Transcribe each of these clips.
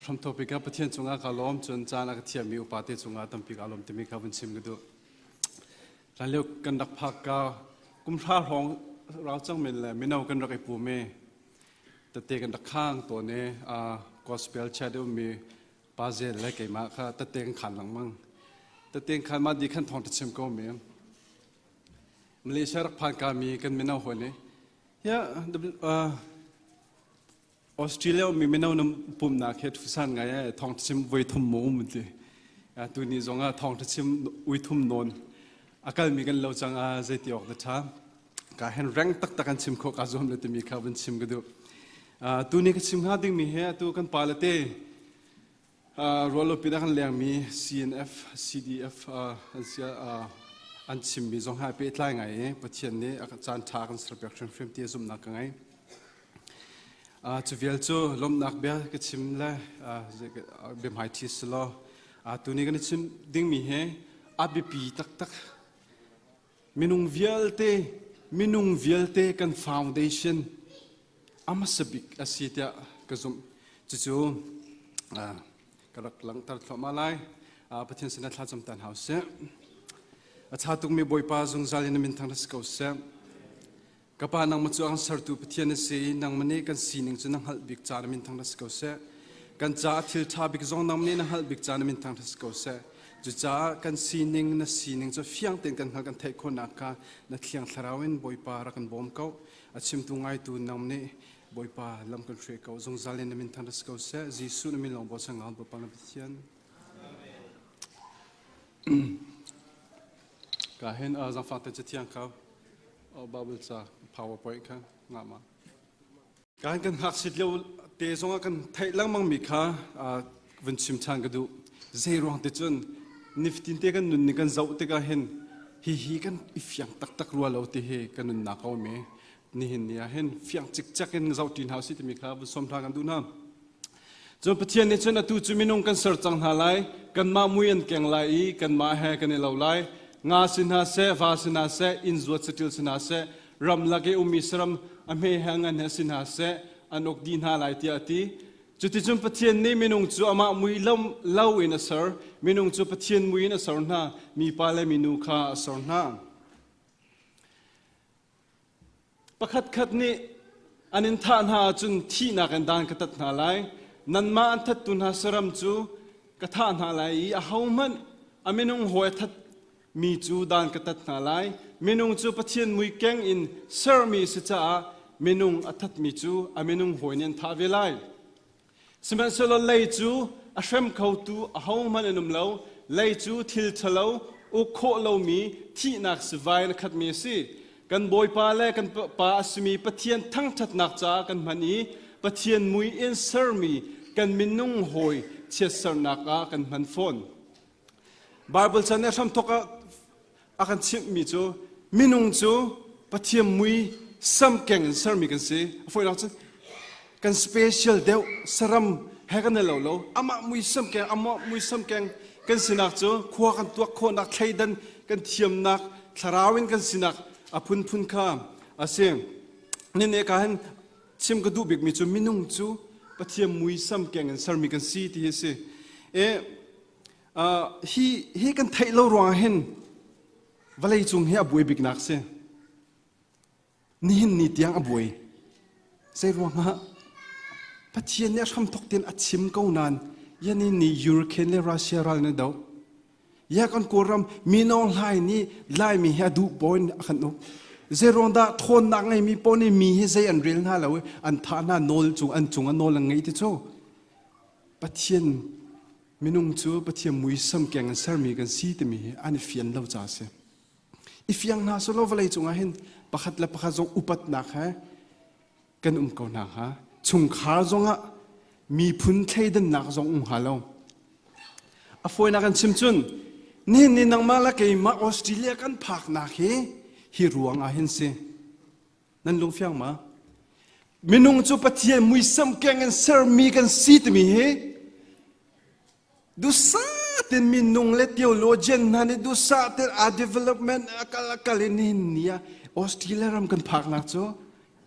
Hramthawk bik ah Pathian cungah ka lawm cun caan a ka thiammi upa te cungah tampi ka lawm timi kha vun chim ka duh. Hlanlio kan rak phak ka kum hra hrawng rau cang men le mino kan rak i pum i tete kan rak khang tawn i gospel chat ummi pa zel le keimah kha tete kan khan lengmang. Tete khan mah di khan thawng ta chim ko mi. Malaysia rak phan ka mi kan mino hawi nih ya Australia ummi mino na pumnak hi thusan ngai ee thawngṭha voi thum mu um ti. Tuni zong ah thawngṭha chim ui thum nawn a kalmi kan lo cang ah zeiti awk na ṭha. Ka hen reng taktak an chim khawh ka zuam le timi kha vun chim ka duh. Tuni ka chim hnga dingmi hi atu kan pa le te Rualawpi ah kan lengmi CNF, CDF an si an chimmi zong hai pehtlai ngai i Pathian nih a caan ṭha kan serpiak hrimhrim ti zumhnak ka ngei. Cu vial cu lawmhnak bia ka chim le biahmaiṭhi si law tuni kan i chim dingmi hi a biapi taktak minung vialte minung vialte kan foundation a hmasa bik a si tiah ka zumh. Cucu ka rak langhter thluahmah lai. Pathian sinah thlacam tan hau seh. A ṭha tukmi Bawipa zungzal in na min thang si ko seh. Ka pa nangmah cu a kan sertu Pathian na si i nangmah nih kan sining cu na hngalh bik ca na min thang si ko seh. Kan caah thil ṭha bik zong nangmah nih na hngalh bik ca na min thang si ko seh. Cucaah kan sining na sining cu fiang tein kan hngalh kan theih khawhnak kha na thiang thlarau in Bawipa rak kan bawm ko. A chimtu ngaitu nang nih Bawipa lam kan hruai ko zungzal in na min thang si ko seh Jesuh na min lawng bawi sangal Bawipa na Pathian ka hin zangfak te cathiang kha Bible ca PowerPoint kha ngah ma kan kan ngakchit lio te zong ah kan theih lengmang mi kha vun chim ṭhan ka duh zei ruang te cun nifatin te kan nun ning kan zoh tikah hin hihi kan i fiang taktak rua lo ti hi kan nunnak a um i nihin ni ah hin fiang cikcek in zoh ṭi hna usih timi kha vun sawm hna kan duh hna. Cun Pathian nih cun atu cu minung kan ser cang hna lai, kanmah mui an keng lai i kanmah he kan i lo lai. Nga si hna seh, va si hna seh, inn zuat saṭil si hna seh, ramlak i ummi saram a hme he a ngan he si hna seh, an uk dih hna lai tiah a ti. Cuticun Pathian nih minung cu amah mui lo in a ser, minung cu Pathian mui in a ser hna, mipa le minu kha a ser hna. Pakhatkhat nih an in thah hna ahcun thihnak in dan ka tat hna lai. Nanmah an thattu hna saram cu ka thah hna lai i ahohmanh a minung hawi a that mi cu dan ka tat hna lai. Minung cu Pathian mui keng in sermi a si caah minung a thatmi cu a minung hawi nih an thah ve lai. Sihmanhsehlaw lei cu a hrem khotu ahohmanh an um lo. Lei cu thil ṭhalo, uk khawh lomi thihnak sivai in a khatmi a si. Kan Bawipa le kan Pa a simi Pathian thangṭhatnak caah kan hman i Pathian mui in sermi kan minung hawi chiatsernak ah kan hman fawn. Bible chan nih hramthawk ah a kan chimhmi cu minung cu Pathian mui samkeng in sermi kan si. A fawinak cun kan special deuh saram he kan i lo lo. Amah mui samkeng, amah mui samkeng kan sinak cu khua kan tuak khawhnak, thleidan kan thiamnak, thlarau in kan sinak a phunphun kha a si. Nine ka hin chim ka duh bikmi cu minung cu Pathian muisam keng in sermi kan si ti hi a si. E, hi hi kan theih lo ruangah hin vawlei cung hi a buai biknak si. Nihin ni tiang a buai. Zei ruangah Pathian nih a hramthok tein a chim ko nain yani ni Ukraine le Russia ral na do. Ya kan Kawlram minong hlai nih Laimi hi a duh pawn a kan uk. Zeiruang dah thawnnak ngeimi pawl nih mi hi zei an rel hna lo i an thah hna nawl cung an cung a nawl an ngeih ti cu. Pathian minung cu Pathian muisam keng in sermi kan si timi hi an i fian lo ca a si. I fiang hna selaw vawlei cungah hin pakhat le pakhat zong upatnak he kan um ko hna hnga. Chungkhar zongah miphun thleidannak zong um hnga lo. A fawinak kan chim cun nihin ni nangmah le keimah Australia kan phaknak hi hi ruang ah hin si. Nan lungfiang ma? Minung cu Pathian muisam keng in sermi kan si timi hi dusa ten minung le theologian hna nih dusa ten a development a kal a kal in nihin ni ah Australia ram kan phaknak cu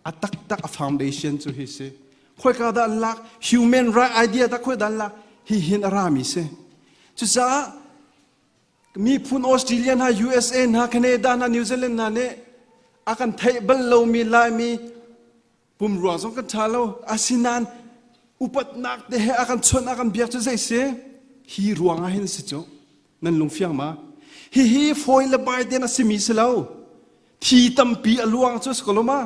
a taktak a foundation cu hi si. Khoika dah an lak? Human right idea dah khoi dah an lak? Hi hin a rami si. Cucaah miphun Australia hna, USA hna, Canada hna, New Zealand hna nih a kan theih bal lomi Laimi pumrua zong kan ṭha lo. Asinain upatnak te he a kan chawnh a kan biak cu zei si? Hi ruang ah hin si cu. Nan lungfiang ma? Hihi fawi le bai ten a simi si lo. Thi tampi a luang cu si ko lo ma?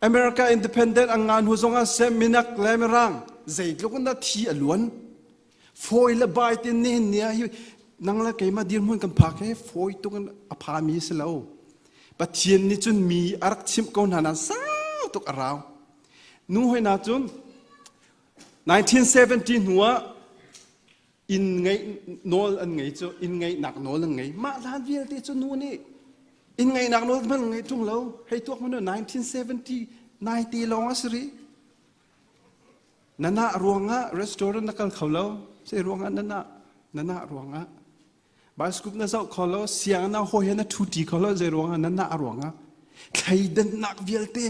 America independent an ngan hu zong ah seh minak le mirang zeitluk in dah thi a luan. Fawi le bai ten nihin ni ah hi nang le keimah dirhmun kan phak he fawi tuk in a phami si lo. Pathian nih cun mi a rak chimh ko hna nain sau tuk a rau. Nu hoi na cun 1970 hnu ah inn ngeih nawl an ngei cu inn ngeihnak nawl an ngei mah hlan vialte cu nu nih inn ngeihnak nawl hmanh ngei ṭung lo hei tuak hmanh 1970 90 lawng a si rih nana ruangah restaurant na kal kho lo sei ruangah nana nana ruangah bioscope na zoh kho lo siang na hawi he na ṭhuṭi kho lo zei ruangah na nah ruangah thleidannak vialte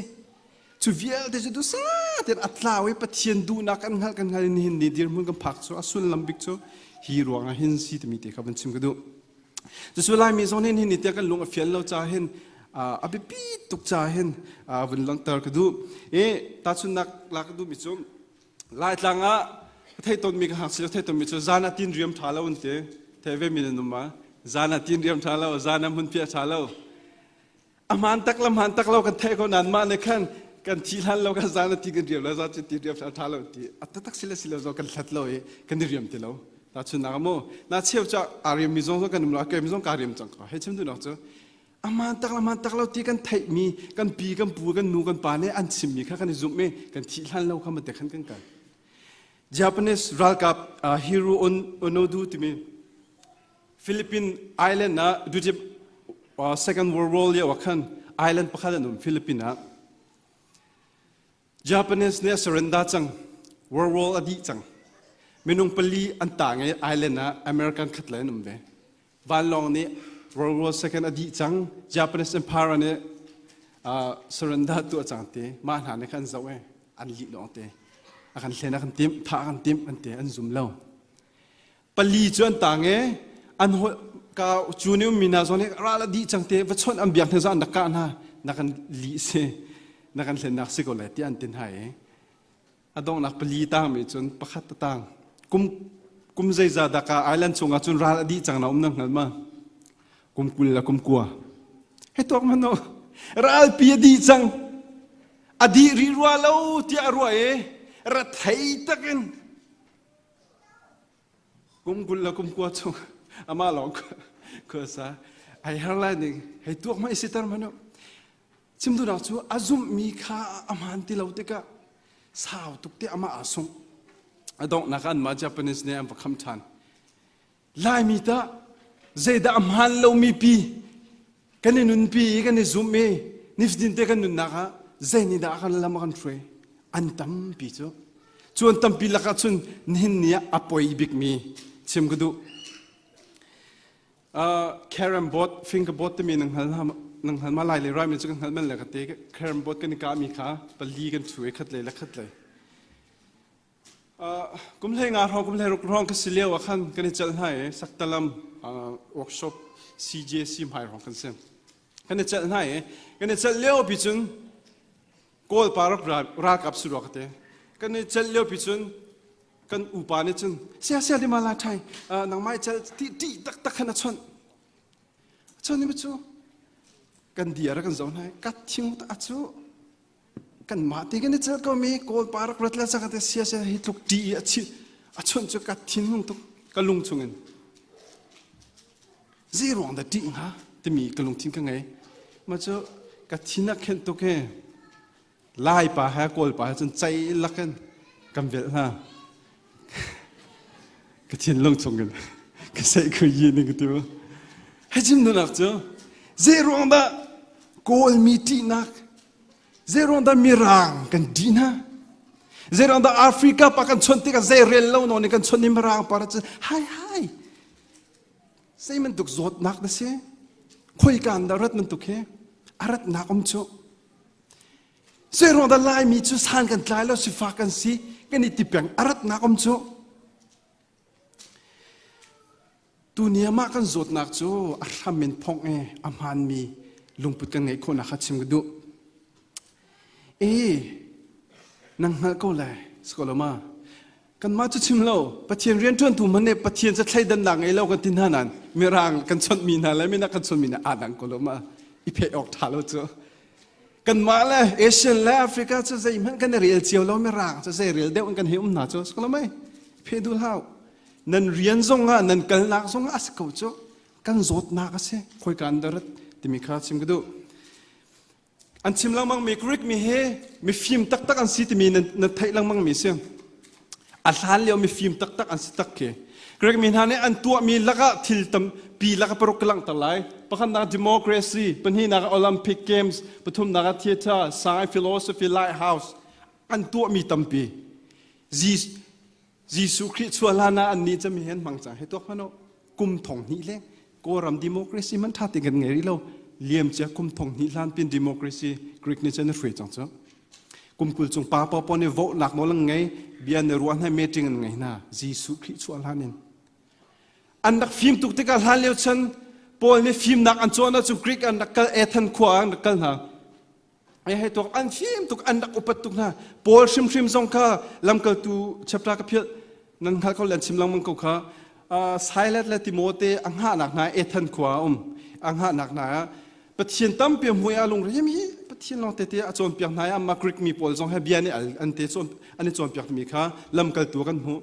cu vialte cu dusa tein a tlau i Pathian duhnak kan hngalh kan hngal in nihin ni dirhmun kan phak cu a sullam bik cu hi ruangah hin si timi te kha van chim ka duh cucu Laimi zong nih nihin ni tiang kan lung a fian lo ca hin a biapi tuk ca hin vun langhter ka duh i tahchunhnak lak ka duhmi cu Laitlang ah ka theih tawnmi ka hngakchia ka theih tawnmi cu zan ah tin riam ṭha lo an ti. Theih ve mi nan um ma? Zan ah tin riam ṭha lo, zan ah hmunphiah ṭha lo. A hmaan tak le hmaan tak lo kan theih ko nain mah nih khan kan thi hlan lo kan zan ah ti kan riam lo, zan cu ti riam ṭha lo ti. A taktak si le si lo zong kan hlat lo i kan i riam ti lo. Tahchunhnak ah mu, na cheu cu aa riammi zong kan um lo, a keimi zong kaa riam cang ko. Hei chim duhnak cu Amaan tak le amaan tak lo ti kan theihmi kan pi kan pu kan nu kan pa nih an chimmi kha kan i zumh i kan thih hlan lo kha mate khan kan kal. Japanese ralkap uh, Hiro Onodu timi Philippine Island ah duty uh, Second World War lio ah khan island pakhat an um Philippine ah Japanese nih a surrender cang World War a dih cang minung pali an tang i island ah American khat le an um ve Vanlawng nih World War II a dih cang. Japanese Empire nih uh, surrender tuah cang ti. Mah hna nih khan zoh e an lih lawng te. A kan hlen a kan timh, thah a kan timh an ti an zum lo. Pali cu an tang e an ka cu ni ummi hna zong nih ral a dih cang te va chawnh an biak hna zong an rak kah hna na kan lih si na kan hlennak si ko lai ti an tin hai e A donghnak pali tangmi cun pakhat a tang. Kum kum zeizah dah ka island chungah cun ral a dih cang na um na hngal ma? Kum 20 le kum kua. Hei tuak man no. Ralpi a dih cang. A dih rih rua lo tiah a ruah i rathei takin kum 20 le kum kua chung amah lawng khuasa ai har lai ning hei tuak ma isi tar manu Chim duhnak cu a zumhmi kha a hmaan ti lo tikah sau tuk te amah aa sungh. A donghnak ah anmah Japanese nih an va kham ṭhan. Laimi tah zeidah a hmaan lomi pi kan i nunpi i kan i zumh i nifatin te kan nunnak ah zei nih dah kan lam a kan hruai? An tampi cu. Cu an tampi lakah cun nihin ni ah a poi bikmi chim ka duh. Carrom board, finger board timi nan hngal nan hngal ma lai le rai mi cu kan hngal men le ka te carrom board kan i kah mi kha pali kan chu i khat lei le khat lei. Kum hlei nga hrawng kum hlei ruk hrawng ka si lio ah khan kan i celh hna i saktalam workshop CJC hmai hrawng kan si. Kan i celh hna i kan i celh lio pi cun Kawl pa rak ralkap si rua ka te. Kan i celh lio pi cun kan upa nih cun sia sia lima la thai nangmah i cel ti ti tak tak khan a chawnh a chawnh ni cu kan dia ra kan zo hnai ka thing ta cu kan mah te kan i cel ko mi kawl pa rak rat le chak te sia sia hi tluk ti a chi a chawnh cu ka thin hung tuk ka lung chungin zei ruang dah ṭih hnga timi ka lungthin ka ngei ma cu ka thin a khenh tuk he Lai pa he Kawl pa he cun cei lakin kan velh hna. Ka thinlung chungin ka seih khui yi ning ka ti mu. Hei chim duhnak cu zei ruang dah Kawlmi ṭihnak zei ruang dah Mirang kan ṭih hna zei ruang dah Africa pa kan chawnh tikah zei rel lo nawn in kan chawnh i Mirang pa cun hai hai zei bantuk zawtnak na si khoika in dah rat bantuk hi a ratnak um cu. Zeiruang dah Laimi cu san kan tlai lo sifak kan si kan i ti peng a ratnak um cu. Tuni ah mah kan zawtnak cu a hram in phongh i a hmaanmi lungput kan ngeih khawhnak kha chim ka duh. E, nang hngalh ko lai, si ko lo ma? Kanmah cu chim lo, Pathian rianṭuantu hmanh nih Pathian cu thleidannak ngei lo kan ti hna nain Mirang kan chawnhmi hna le minak kan chawnhmi hna aa dang ko lo ma? I pheh awk ṭha lo cu. Kanmah le Asian le Africa cu zeihmanh kan i rel cio lo, Mirang cu zei rel deuh in kan hei um hna cu, si ko lo mei? Pheh duh hlah. Nan rian zongah nan kalnak zongah a si ko cu. Kan zawtnak a si. Khoika an darat timi kha chim ka duh. An chim lengmang mi Greek mi hi mifim taktak an si timi nan, nan theih lengmang mi si. A hlan lio mifim taktak an si tak khi. Greek mi hna nih an tuahmi lakah thil tampi lak paruk ka langhter lai. Pakhatnak democracy, pahnihnak Olympic Games, pathumnak ah theater, science, philosophy, lighthouse an tuahmi tampi. Jesuh Khrih chuah hlan ah annih cu mi he an hmang cang. Hi tuak hmanh u. Kum thong hnih leng Kawlram democracy hmanh ṭha tein kan ngei rih lo. Liamcia kum thong hnih hlan pin democracy Greek nih cun a hruai cang cu. Kum 20 chung pa paohpaoh nih vohnak nawl an ngei, bia an i ruah hna, meeting an ngei hna. Jesuh Khrih chuah hlan in. An rak fim tuk tikah hlan lio chan Paul nih fimnak an cawn ahcun Greek an rak kal Athens khua ah an rak kal hna. Ai hei tuak an fim tuk an rak upat tuk hna Paul hrimhrim zong kha lamkaltu chapter ka philh nan hngal ko le an chim lengmang ko kha Silas le Timote a hngahnak hna Ethan khua a um a hngahnak hna ah Pathian tampi hmui a lungre mi Pathian lawng tete a cawnpiak hna i amah Greek mi pawl zong he bia nih an te an i cawnpiak mi kha lamkaltu kan hmuh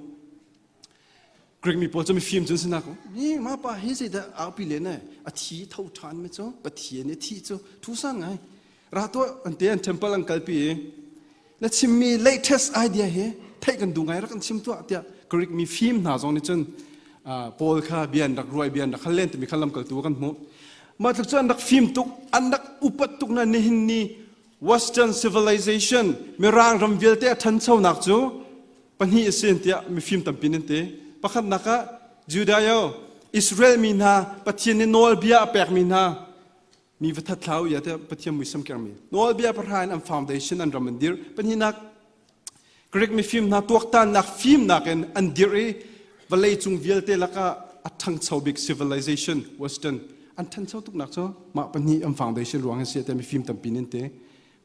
Greek mi pawl cu mifim cun sinak ni ma pa hi zeidah aupi le ne a thi tho ṭhan mi cu Pathian i thi cu thu san ngai ra tuah an te an temple an kalpi i na chimmi latest idea hi theih kan duh ngai rak kan chim tuah tiah Greek mi fim hna zong nih cun Paul kha bia an rak ruai bia an rak hal len timi kha lamkaltu kan hmuh mah tluk cu an rak fim tuk an rak upat tuk na nihin ni Western civilization mirang ram vialte a ṭhanchonak cu pahnih a si tiah mifim tampi nan ti. Pakhatnak ah Judaio Israel mi hna Pathian nih nawlbia a pekmi hna mi va that thlau ia tiah Pathian muisam kengmi nawlbia pahra in an foundation an ram an dir. Pahnihnak Greek mifim hna tuaktannak fimnak in an dirh i vawlei cung vialte lakah a ṭhangcho bik civilization Western an ṭhancho tuknak cu mah pahnih an foundation ruang hi si tiah mifim tampi nin ti.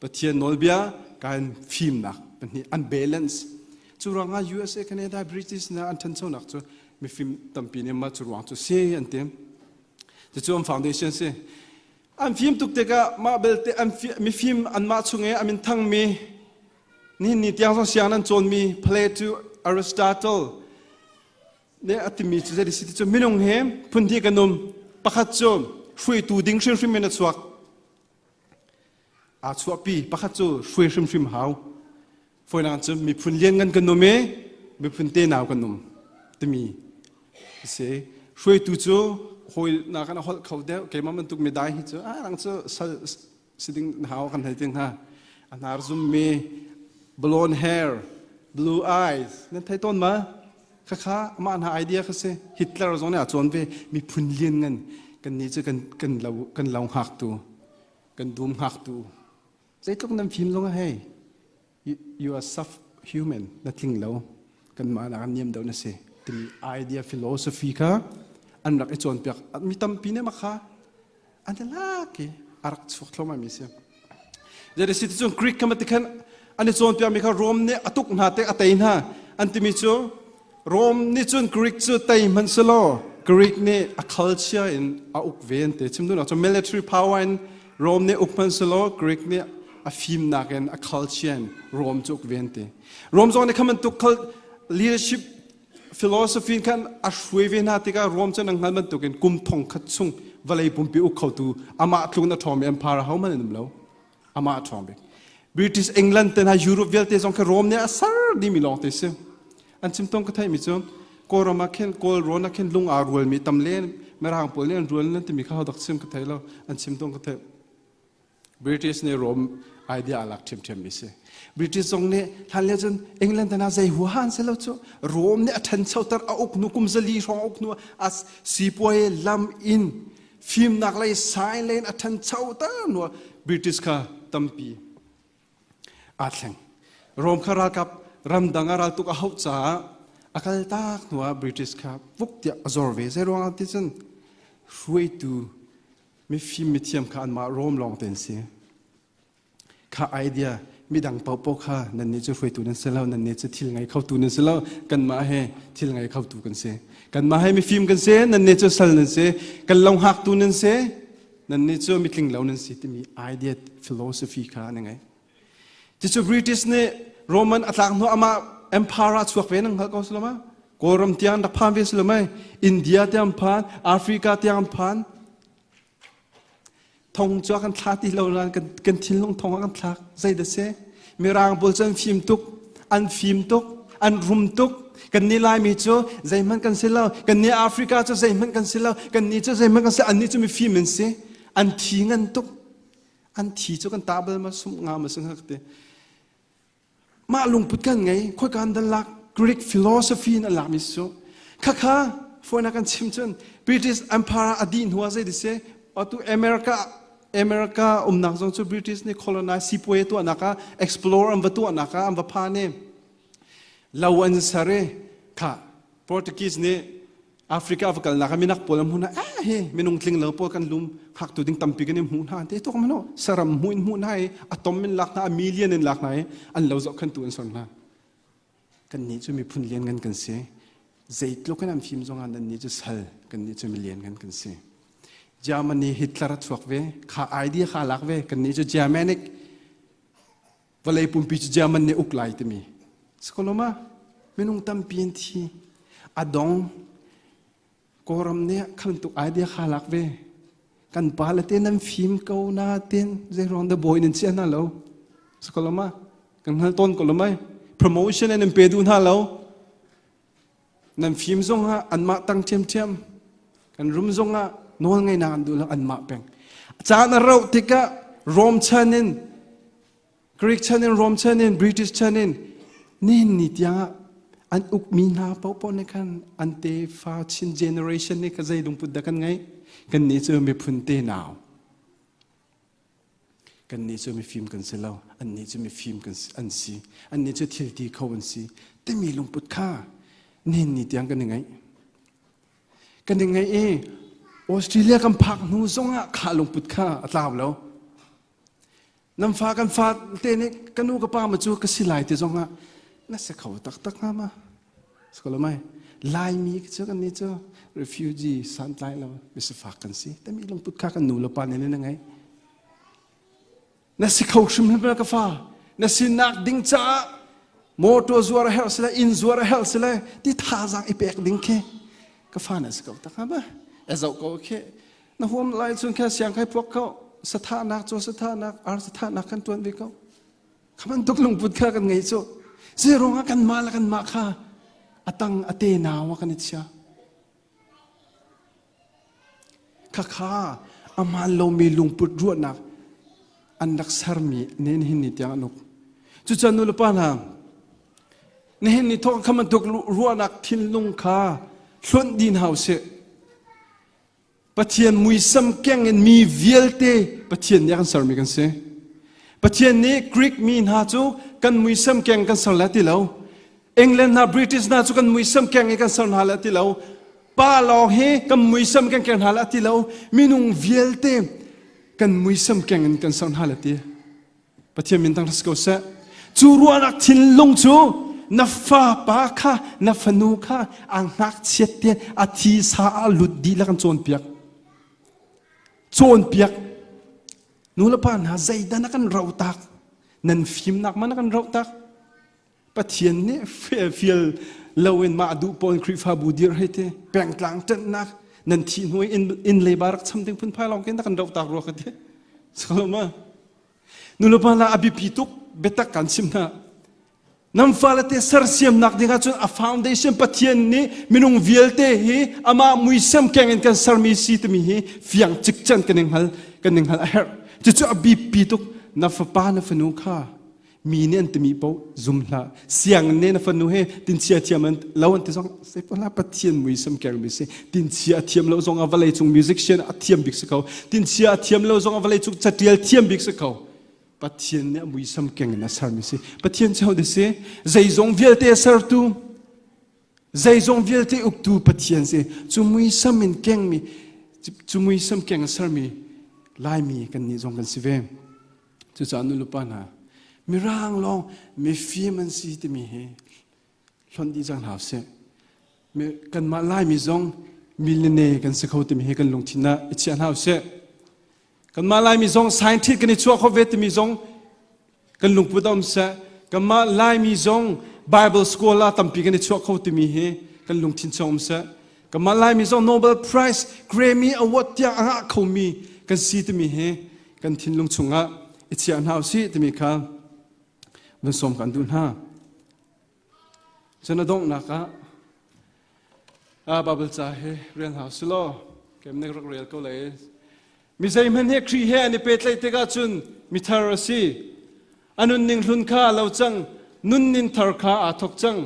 Pathian nawlbia kan fimnak pahnih an balance. Cu ruangah USA, Canada, British na an ṭhanchonak cu mifim tampi nih mah cu ruang cu si an ti. Cucu an foundation si. An fim tuk tikah mah belte an mifim anmah chung i a min thangmi nihin ni tiang zong siang an cawnmi Plato, Aristotle nih a timi cu zei si ti cu minung he phun hnih kan um. Pakhat cu hruaitu ding hrimhrim in a chuak. Aa chuahpi. Pakhat cu hruai hrimhrim hau. Fawinak cu miphun lianngan kan um i miphun tenau kan um timi a si. Hruaitu cu hawi nakin a holh kho deuh. Keimah bantuk midai hi cu ah nang cu sal si ding na hau kan hei ti hnga. A hnar zummi blonde hair, blue eyes nan thei tawn ma? Khakha amah hna idea kha si. Hitler zong nih a cawn ve. Miphun lianngan kan nih cu kan kan lo kan lo hngaktu kan dum hngaktu zeitluk nan fim zong ah hei you are sub human na tling lo kanmah nak niam deuh na si timi idea philosophy kha an rak i cawnpiak mi tampi nih makha an ti lak i a rak chuak thluahmah mi si Jadi si cun Greek kha ti khan an i cawnpiak mi kha Rome nih a tuk hna te a tei hna an timi cu Rome nih cun Greek cu tei hmanh selaw Greek nih a culture in a uk ve an ti chim duhnak cu military power in Rome nih uk hmanh selaw Greek nih a fimnak in a culture in Rome cu uk ve an ti Rome zong nih kha bantuk leadership philosophy khan a hruai ve hna tikah Rome cu nan hngal bantukin kum thong khat chung vawlei pumpi uk khotu amah tluk a ṭhawngmi empire ahohmanh an um lo amah a ṭhawng bik British England te hna Europe vialte zong khi Rome nih a ser dihmi lawng te si an chim tong ka theihmi cu Kawlram ah khin Kawl rawn ah khin lung aa rualmi tam len Mirang pawl nih an rual nan timi kha hodak chim ka thei lo an chim tong ka theih British nih Rome idea a lak ṭhiamṭhiammi si. British zong nih hlan lio cun England hna zei huaha an si lo cu Rome nih a ṭhanchoter a uk hnu kum zali hrawng a uk hnu a sipuai lam in fimnak lei science lei in a ṭhanchoter hnu British kha tampi. Aa thleng. Rom kha ralkap ramdang ah raltuk a hauh caah a kal tak hnuah British kha vuk tiah a zor ve. Zei ruangah ti cun hruaitu mifim mithiam kha anmah Rom lawng te an si. Kha idea midang paohpaoh kha nannih cu hruaitu nan si lo, nannih cu thil ngei khotu nan si lo, kanmah he thil ngei khotu kan si. Kanmah he mifim kan si, nannih cu sal nan si, kan lo hngaktu nan si, nannih cu mitling lo nan si timi idea philosophy kha an ngei. Cucu British nih Roman a tlak hnu amah empire ah chuak ve nan hngalh ko si lo ma? Kawlram tiang rak phan ve si lo mei? India tiang phan, Africa tiang phan. Thong cu a kan thla ti lo nain kan, kan thinlung thong a kan thlak. Zei dah si? Mirang pawl cu an fim tuk, an fim tuk, an rum tuk. Kan nih Laimi cu zeihmanh kan si lo. Kan nih Africa cu zeihmanh kan si lo. Kan nih cu zeihmanh kan si. Annih cu mifim an si. An thi ngan tuk. An thi cu kan ta bal ma sum nga ma sung te. Mah lungput kan ngei, khoika an dan lak Greek philosophy in an lakmi cu. Khakha fawinak kan chim cun British Empire a dih hnu ah zei si atu America America umnak zong cu British nih colonize sipuai tuahnak ah explore an va tuahnak ah an va phan i lo an ser i kha Portuguese nih Africa va kalnak ah minak pawl an hmu hna eh hi minung tling lo pawl kan lum hngaktu ding tampi kan in hmuh hna te tuk mano saram hmu in hmuh hna i atom in lak hna a million in lak hna i an lo zoh khan tu an son hna kan nih cu miphun lian ngan kan si zeitluk in an fim zong ah nan nih cu sal kan nih cu milian ngan kan si Germany Hitler a chuak ve kha idea kha lak ve kan nih cu Germanic vawlei pumpi cu German nih uk lai timi sikoloma minung tampi an thi a dong kawlram nih khan tuk idea kha lak ve kan pa le te nan fim ko na ten zei ruang dah bawi nan chia hna lo sikoloma kan hngal tawn ko lo mai promotion in an pe duh hna lo Nan fim zongah anmah tang ṭhiamṭhiam, kan rum zongah nawl ngeinak an duh lo anmah peng. Caan a rauh tikah Rom chan in, Greek chan in, Rom chan in, British chan in, nihin ni tiangah an ukmi hna paohpaoh nih khan an tefa chin generation nih kha zei lungput dah kan ngeih? Kannih cu miphun tenau. Kannih cu mifim kan si lo, annih cu mifim kan si, an si. Annih cu thil ti kho an si. Timi lungput kha nihin ni tiang kan i ngeih. Kan i ngeih i Australia kan phak hnu zongah kha lungput kha a tlau lo. Nan fa kan fa te nih ka nu ka pa ma cu ka si lai ti zongah na si kho taktak hnga ma? Skolomai Laimi cu kan nih cu refugee santlai lo misifak kan si. Tami lungput kha kan nu le pa nih na ngeih. Na si kho hrim hrim ka fa. Na sinak ding caah motor zuar a herh sile inn zuar a herh sile ti thazaang i pek ding khi ka fa na si ko tak ba e zoh ko khi na huam lai chun kha siang khai puak ko sathahnak cu sathahnak ar sathahnak kan tuan ve ko Kha bantuk lungput kha kan ngei cu. Zeiruangah kanmah le kanmah kha a tang a te nau ah kan i chia. Khakha a hmaan lomi lungput ruahnak an rak sermi nen hin ni tiang an uk. Cucaah nu le pa hna, nihin ni thawk kha bantuk ruahnak thinlung kha hlonh din hau sih. Pathian muisam keng in mi vialte Pathian nih a kan sermi kan si. Pathian nih Greek mi hna cu kan muisam keng kan ser le ti lo. England hna British hna cu kan muisam keng i kan ser hna le ti lo. Pa lawng hi kan muisam keng keng hna le ti lo. Minung vialte kan muisam keng in kan ser hna le ti. Pathian min thangṭhat si ko seh. Cu ruahnak thinlung cu na fapa kha na fanu kha a ngakchiat te a thisa ah lut dihlak an cawnpiak. Cawnpiak. Nulepa hna zeidah na kan rohtak? Nan fimnak ma na kan rohtak? Pathian nih fial loin mah duh pawl Khrihfabu dir hei ti pengtlang ṭanhnak nan thih hnu in inn le ba rak cham ding phunphai lawng khin na kan rohtak rua ka ti. Saloma. Nulepa hna a biapi tuk biatak kan chim hna. Nan fale te sersiamnak ding ahcun a foundation Pathian nih minung vialte hi amah muisam keng in kan sermi si timi hi fiang cikcen kan ning hngal kan ning hngal a herh. Cucu a biapi tuk na fapa na fanu kha mi nih an timi paoh zum hlah. Sianginn nih na fanu he tinchia thiam an lo an ti zong zei Pathian muisam kengmi si. Tinchia a thiam lo zong ah vawlei cung musician a thiam bik si ko. Tinchia a thiam lo zong ah vawlei cung catial thiam bik si ko. Pathian nih a muisam keng in a sermi si. Pathian cu hodah si? Zeizong vialte a sertu, zeizong vialte uktu Pathian si. Cu muisam in kengmi, cu muisam keng a sermi Laimi kan nih zong kan si ve. Cucaah nulepa hna, mirang lawng mifim an si timi hi hlonh dih cang hna usih. Kanmah Laimi zong millionaire kan si kho timi hi kan lungthin ah i chiah hna usih. Kanmah Laimi zong scientist kan i chuah kho ve timi zong kan lungput a um seh. Kanmah Laimi zong Bible school ah tampi kan i chuah kho timi hi kan lungthin chung um seh. Kanmah Laimi zong Nobel Prize, Grammy Award tiang a ngah khomi kan si timi hi kan thinlung chungah i chiah hna usih timi kha vun sawm kan duh hna. Cun a donghnak ah Bible ca hi rel hna usih law kem nek rak rel ko lai. Mi zeihmanh he Khrih he an i pehtlaih tikah cun mithar a si. A nunning hlun kha a lo cang, nunning thar kha aa thawk cang.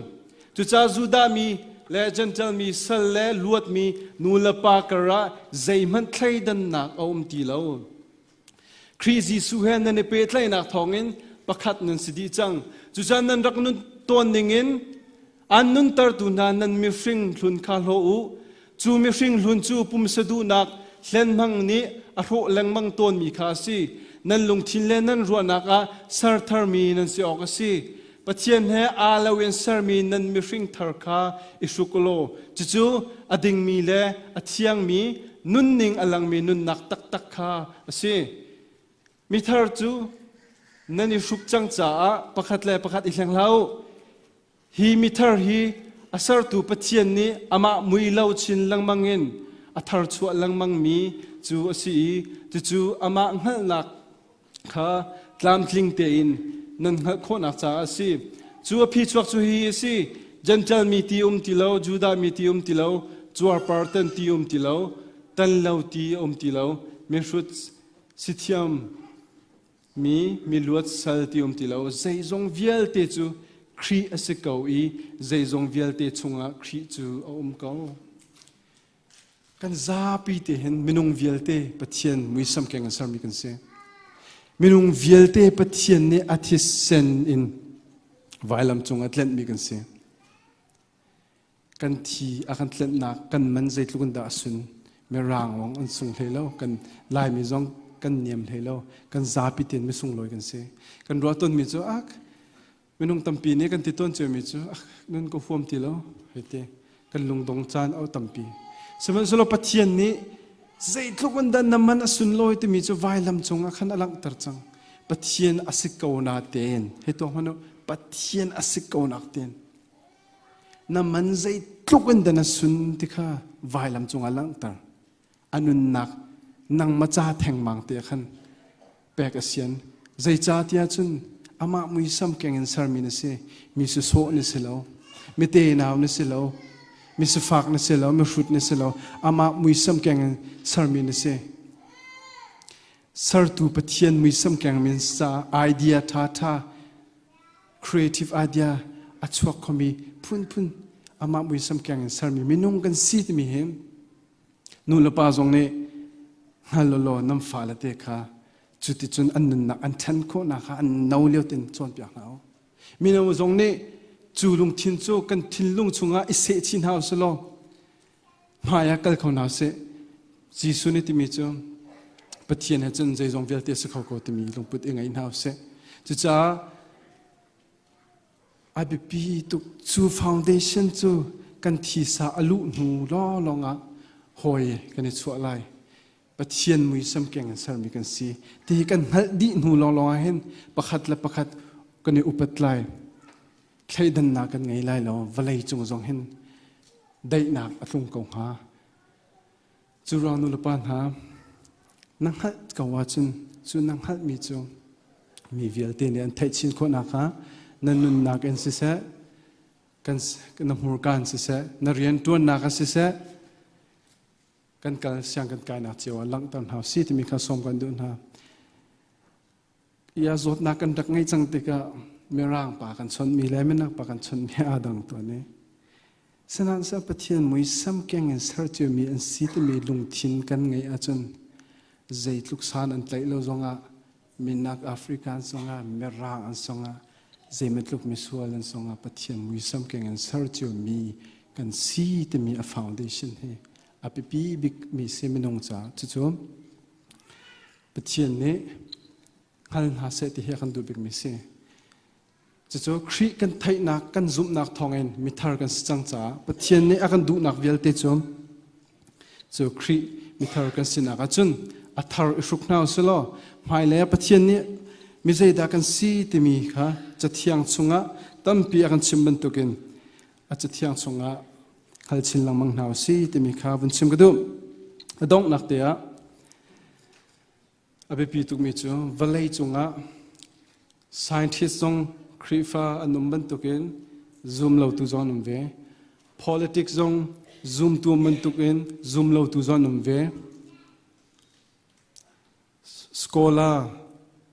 Cucaah Judah mi le Jentail mi sal le luatmi nu le pa karah zeihmanh thleidannak a um ti lo. Khrih Jesuh he nan i pehtlaihnak thawngin pakhat nan si dih cang. Cucaah nan rak nun tawn ningin an nuntertu hna nan mihring hlun kha hlaw u. Cu mihring hlun cu pumsa duhnak hlenhmang nih a hrawh lengmang tawnmi kha a si. Nan lungthin le nan ruahnak ah ser tharmi nan si awk a si. Pathian he aa lo in sermi nan mihring thar kha i hruk u law cucu a dingmi le a thiangmi nunning a langmi nunnak taktak kha a si. Mithar cu nan i hruk cang caah pakhat le pakhat i hleng hlah u. Hi mithar hi a sertu Pathian nih amah mui lo chin lengmang in a tharchuah lengmangmi cu a si i cucu amah hngalhnak kha tlamtling tein nan hngalh khawhnak caah a si. Cu a phichuak cu hi a si, Jentail mi ti um ti lo, Judah mi ti um ti lo, cuarpar tan ti um ti lo, tan lo ti um ti lo, mihrut sithiam mi miluat sal ti um ti lo, zeizong vialte cu Khrih a si ko i zeizong vialte chungah Khrih cu a um ko. Kan zapi te hin minung vialte Pathian muisam keng in sermi kan si. Minung vialte Pathian nih a thisen in vailam cung a tlenhmi kan si. Kan thi a kan tlenhnak kan man zeitluk in dah a sun. Mirang lawng an sung hlei lo, kan Laimi zong kan niam hlei lo, kan zapi tein misunglawi kan si. Kan ruah tawnmi cu ak Minung tampi nih kan ti tawn ciomi cu nun ka huam ti lo hei ti kan lungdong caan a tampi. Sihmanhsehlaw Pathian nih zeitluk in dah na man a sunlawi timi cu vailam cungah khan a langhter cang. Pathian a si ko na tein hei tuak hmanh u Pathian a si ko nak tein na man zeitluk in dah na sun ti kha vailam cungah langhter. A nunnak nangmah ca thengmang te khan pek a sian. Zeicahtiah cun amah muisam keng in sermi na si. Mi sisawh na si lo. Mi tenau na si lo. Mi sifak na si lo. Mi hrut na si lo. Amah muisam keng in sermi na si. Sertu Pathian muisam keng min sa idea tha tha creative idea a chuak khomi phunphun amah muisam keng in sermi minung kan si timi hi Nu le pa zong nih hngal law nan fale te kha cuticun an nunnak an ṭhen khawhnak kha an no lio tein cawnpiak hna u. Mino zong nih cu lungthin cu kan thinlung chungah i seh chih hna usih law hmai ah kal kho hna usih. Jesuh nih timi cu Pathian he cun zeizong vialte a si kho ko timi lungput i ngei hna usih. Cucaah A biapi tuk. Cu foundation cu kan thisa a luh hnu lawnglawng ah hawi kan i chuah lai. Pathian muisam keng in sermi kan si. Ti hi kan hngalh dih hnu lawnglawng ah hin pakhat le pakhat kan i upat lai. Thleidannak kan ngei lai lo. Vawlei cung zong hin daihnak a tlung ko hnga. Cu ruang nulepa hna, na hngalh ko ahcun cu na hngalhmi cu mi vialte nih an theih chin khawh nakhnga na nunnak in siseh, kan na hmurka in siseh, na rianṭuannak ah siseh, kan kal siang kan kainak cio ah langhter hna si timi kha sawm kan duh hna. Ia zawtnak kan rak ngeih cang tikah Mirang pa kan chawnhmi le Minak pa kan chawnhmi aa dang tawn i sihmanhsehlaw Pathian muisam keng in ser ciomi an si timi lungthin kan ngeih ahcun zeitluk san an tlaih lo zongah Minak Africa an zongah, Mirang an zongah, zeimatluk misual an zongah Pathian muisam keng in ser ciomi kan si timi a foundation hi a biapi bikmi si minung caah. Cucu Pathian nih hngal hna seh ti hi a kan duh bikmi si. Cucu Khrih kan theihnak, kan zumhnak thawngin mithar kan si cang caah Pathian nih a kan duhnak vialte cu cu Khrih mithar kan sinak ahcun a thar i hruk hna usih law hmailei ah Pathian nih mi zeidah kan si timi kha Cathiang chungah tampi a kan chim bantukin a Cathiang chungah hngal chin lengmang hna usih timi kha vun chim ka duh. A donghnak te ah A biapi tukmi cu vawlei cungah scientist zong Khrihfa an um bantukin zum lotu zong an um ve. Politics zong zumtu um bantukin zum lotu zong an um ve. Scholar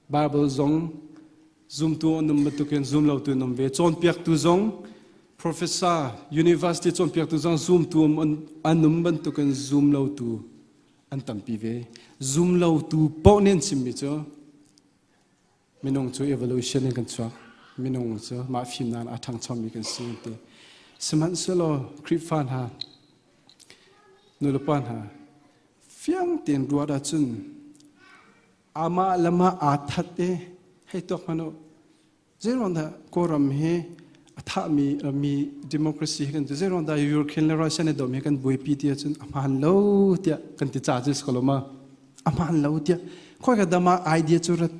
Bible zong zumtu an um bantukin zum lotu an um ve. Cawnpiaktu zong professor university cawnpiaktu zong zumtu an um bantukin zum lotu an tampi ve. Zumlotu paoh nih an chimmi cu minung cu evolution in kan chuak. Minung cu mah fimnak a ṭhangchomi kan si an ti. Sihmanhsehlaw Khrihfa hna, nulepa hna, fiang tein ruat ahcun amah le mah aa that i hei tuak hmanh u Zeiruang dah Kawlram hi a thahmi mi democracy hi kan ti zeiruang dah European le Russia nih domi kan buaipi ti ahcun a hmaan lo tiah kan ti ca cu si ko lo ma a hmaan lo tiah khoi ka dam ah idea cu rat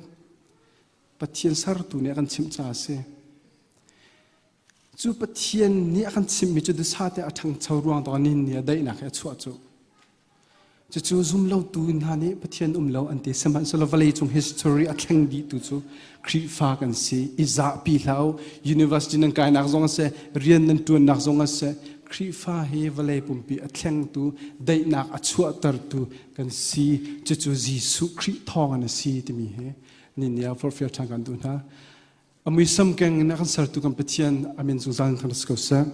Pathian sertu nih a kan chimh ca a si cu Pathian nih a kan chimhmi cu dusa te a ṭhangcho ruang tawng ni ni a daihnak hi a chuah cu Cucu zumlotu hna nih Pathian um lo an ti. Sihmanhsehlaw vawleicung history a thleng dihtu cu Khrihfa kan si. I zahpi hlah u. University nan kainak zong a si, rian nan ṭuannak zong a si. Khrihfa hi vawlei pumpi a thlengtu, daihnak a chuahtertu kan si. Cucu Jesuh Khrih thawng in a si timi hi ni ah forhfial ṭhan kan duh hna. A muisam keng in a kan sertu kan Pathian a min zungzal in kan si ko seh.